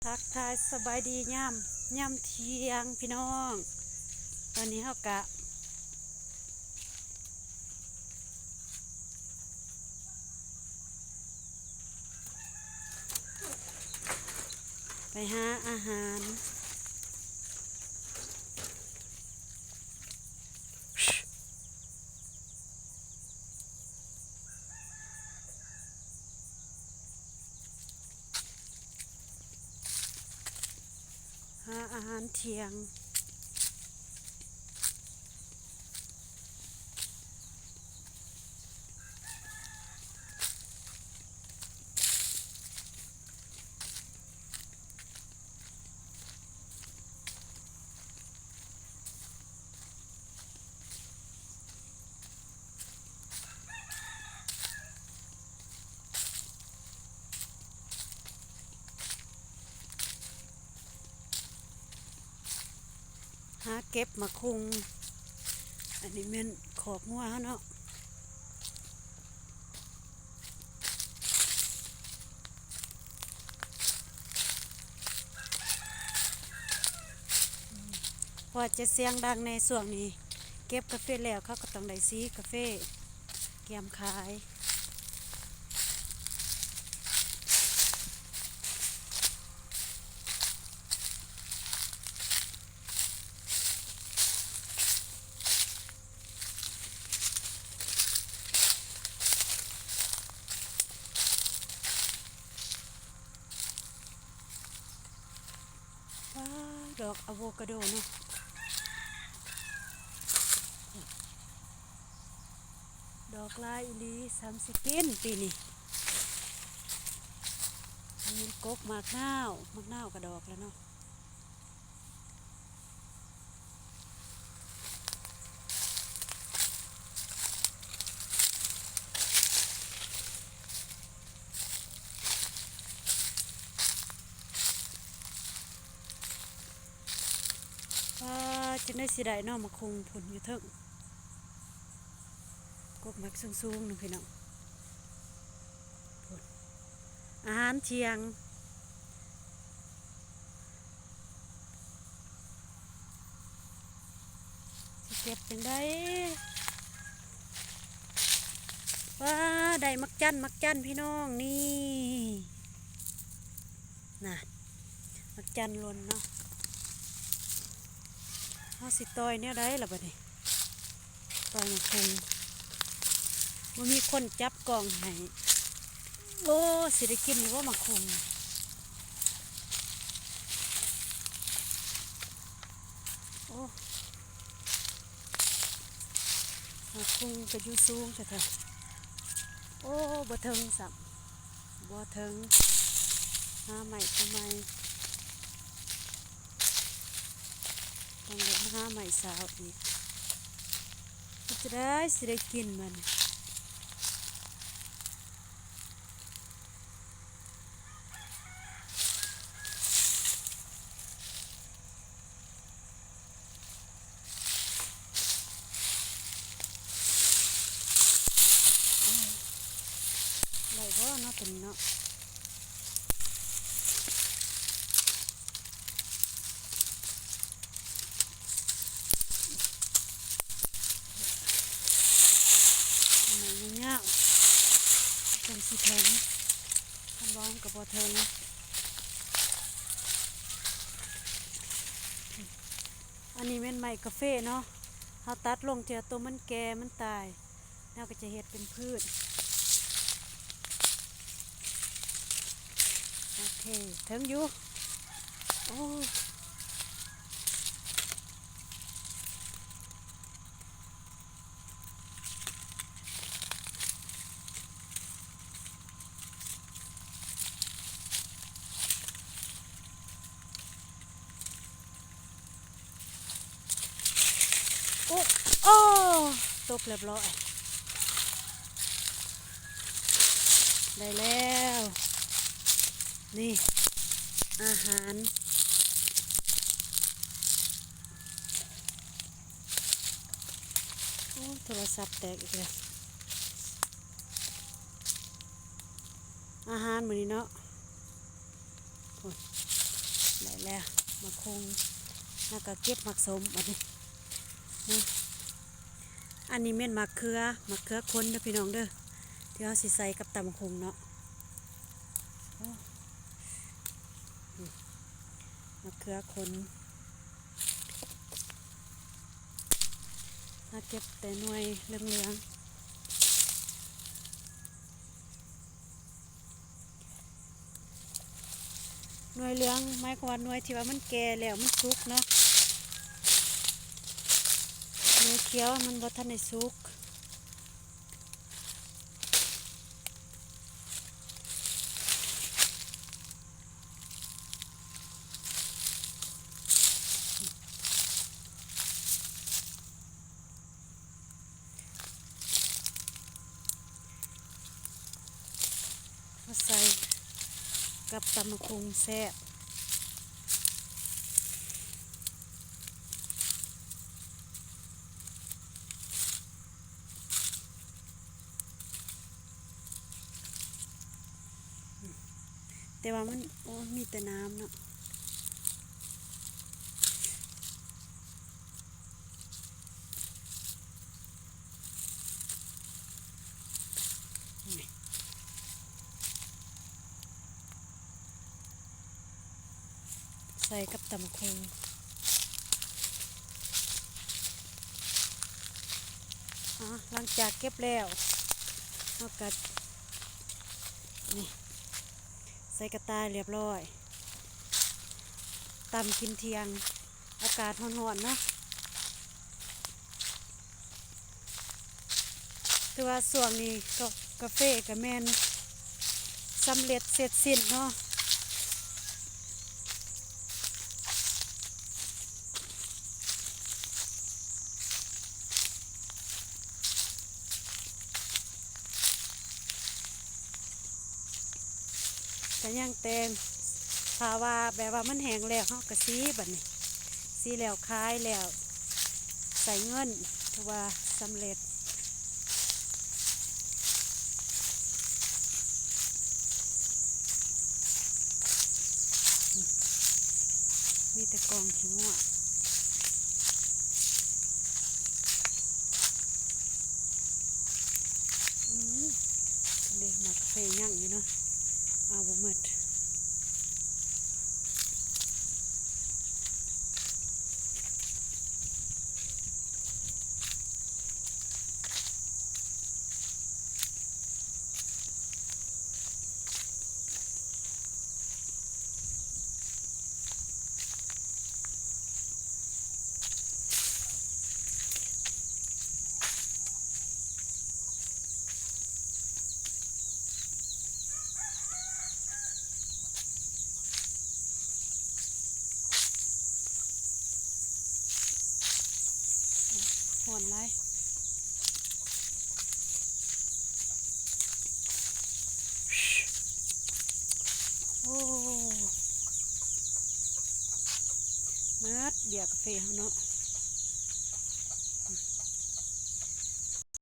ທັກທາຍສະບາຍດີຍາມ ຍາມທ່ຽງພີ່ນ້ອງ. ຕອນນີ້ເຮົາກະໄປຫາອາຫານ. ຫາອາຫານທ່ຽງ. ຫາເກັບໝາກຫຸ່ງ. ອັນນີ້ແມ່ນຄອກງົວເຮົາເນາະ. ເພາະວ່າຈະສຽງດັງແດ່ຊ່ວງນີ້ ເກັບກາເຟແລ້ວ ເຂົາກໍຕ້ອງໄດ້ສີກາເຟ ກຽມຂາຍ. ວ້າວ ດອກອາໂວກາໂດເນາະ ດອກຫຼາຍອີ່ຫຼີ ສ່ຳຊິກິນປີນີ້. ອັນນີ້ກົກໝາກນາວ ໝາກນາວກໍດອກແລ້ວເນາະ. ປ້າ ຈັ່ງໃດຊິໄດ້ເນາະ ໝາກຫຸ່ງພຸ້ນຢູ່ເທິງ ກົກໝາກສູງໆ ໜຶ່ງພີ່ນ້ອງ. ອາຫານທ່ຽງ ຊິເກັບຈັ່ງໃດ? ວ້າ ໄດ້ໝາກຈັນ ໝາກຈັນພີ່ນ້ອງ ນີ້ ນັ້ນ ໝາກຈັນຫຼົ່ນເນາະ. ເຮົາຊິຕ່ອຍແນວໃດລະບັດນີ້? ຕອນໝາກຫຸ່ງ ບໍ່ມີຄົນຈັບກ້ອງໃຫ້. ໂອ້ ຊິໄດ້ກິນຢູ່ບໍ່ໝາກຫຸ່ງ? ໂອ້ ໝາກຫຸ່ງກໍຢູ່ສູງແທ້ໆ. ໂອ້ ບໍ່ເຖິງຊ້ຳ ບໍ່ເຖິງ. ຫາໄມ້ຕົວໃໝ່ ຕ້ອງໄດ້ມາຫາໄມ້ສາວອີກ. ເຮັດຈັ່ງໃດຊິໄດ້ກິນບັດນີ້? ໄດ້ບໍ່ເນາະ ຕົວນີ້ເນາະ? ໄມ້ຍາວໆ ຈັ່ງຊິເຖິງ ຄັນບໍ່ມັນກໍບໍ່ເຖິງ. ອັນນີ້ແມ່ນໄມ້ກາເຟເນາະ ເຮົາຕັດລົງເທື່ອໂຕມັນແກ່ມັນຕາຍ ເຮົາກໍຈະເຮັດເປັນພືດ. ໂອເຄ ເຖິງຢູ່. ໂອ້ ໂອ້ ໂອ້ ຕົກຮຽບຮ້ອຍ ໄດ້ແລ້ວ ນີ້ ອາຫານ. ໂອ້ ໂທລະສັບແຕກອີກແລ້ວ. ອາຫານມື້ນີ້ເນາະ ໂອ້ຍ ໄດ້ແລ້ວໝາກຫຸ່ງ ແລ້ວກໍເກັບໝາກສົ້ມບັດນີ້ເນາະ. ອັນນີ້ແມ່ນໝາກເຂືອ ໝາກເຂືອຂົນເດີພີ່ນ້ອງເດີ ທີ່ເຮົາຊິໃສ່ກັບຕຳບັກຫຸ່ງເນາະ. ໂອ້ ໝາກເຂືອຂົນ ເຮົາເກັບແຕ່ໜ່ວຍເຫຼືອງໆ. ໜ່ວຍເຫຼືອງໝາຍຄວາມວ່າໜ່ວຍທີ່ວ່າມັນແກ່ແລ້ວ ມັນສຸກເນາະ, ໜ່ວຍຂຽວມັນບໍ່ທັນໄດ້ສຸກ. ມາໃສ່ກັບຕຳບັກຫຸ່ງແຊບ. ແຕ່ວ່າມັນ ໂອ້ ມີແຕ່ນ້ຳເນາະ. ໃສ່ກັບຕຳບັກຫຸ່ງ. ອາ ຫຼັງຈາກເກັບແລ້ວ ເຮົາກໍ ນີ້ ໃສ່ກະຕ່າຮຽບຮ້ອຍ ຕຳກິນທ່ຽງ. ອາກາດຮ້ອນໆເນາະ ແຕ່ວ່າຊ່ວງນີ້ກໍ ກາເຟກໍແມ່ນສຳເລັດເສັດສິ້ນເນາະ. ກໍຍັງແຕ່ງ ຖ້າວ່າແບບວ່າມັນແຫ້ງແລ້ວ ເຮົາກໍສີບັດນີ້ ສີແລ້ວຂາຍແລ້ວ ໃຊ້ເງິນ ຖືວ່າສຳເລັດ. ມີແຕ່ກອງຂີ້ງົວ. ອືມ ເດ້ ໝາກກາເຟຍັງຢູ່ເນາະ ເອົາບໍ່ໝົດ. ຮ້ອນຫຼາຍ. ໂອ້ ໝົດເບຍກາເຟເຮົາເນາະ.